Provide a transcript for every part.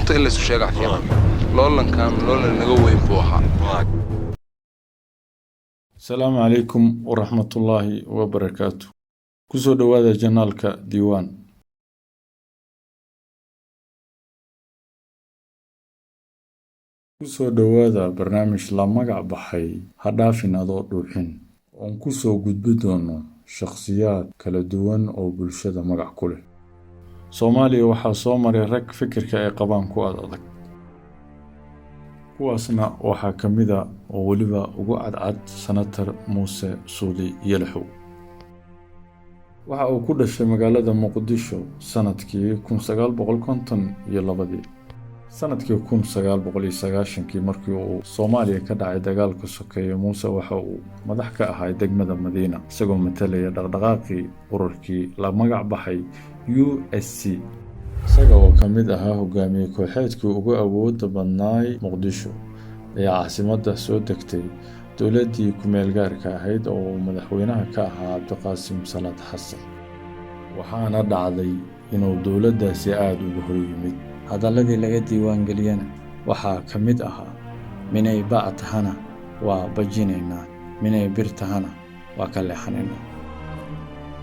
Runta in laysu sheegaa fiican. Loolankan loolan naga weyn buu ahaa. Asalaamu calaykum waraxmatullaahi wabarakaatu. Kusoo dhowaada janaalka Diiwaan. Kusoo dhowaada barnaamij la magac baxay Ha Dhaafin Adoo Dhuuxin, oon kusoo gudbi doono shakhsiyaad kala duwan oo bulshada magac ku leh. Soomaaliya waxaa soo maray rag fikirka ay qabaan ku ad adag, kuwaasna waxaa ka mid a oo weliba ugu cadcad Senator Muuse Suudi Yalaxow. Waxa uu ku dhashay magaalada Muqdisho sanadkii 1952-dii. Sanadkii 1990-kii, markii uu Soomaaliya ka dhacay dagaalka sokeeye, Muuse waxa uu madax ka ahaa degmada Madiina, isagoo matalaya dhaqdhaqaaqii ururkii la magac baxay USC. Isaga oo ka mid ahaa hogaamiye kooxeedkii ugu awoodda badnaay Muqdisho ayaa caasimadda soo degtay dowladdii ku-meel gaarka ahayd oo uu madaxweynaha ka ahaa Cabdiqaasim Salaad Xasan, waxaana dhacday inuu dowladdaasi aada uga hor yimid. Hadalladii laga diiwaangeliyana waxaa ka mid ahaa: "Minay bac tahana waa bajinaynaa, minay bir tahana waa ka leexanaynaa."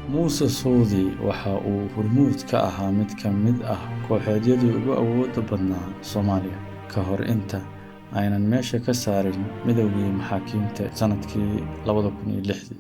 Muuse Suudi waxa uu hormuud ka ahaa mid ka mid ah kooxeedyadii ugu awoodda badnaa Soomaaliya ka hor inta aynan meesha ka saarin midowgii maxaakiimta sanadkii 2006-dii.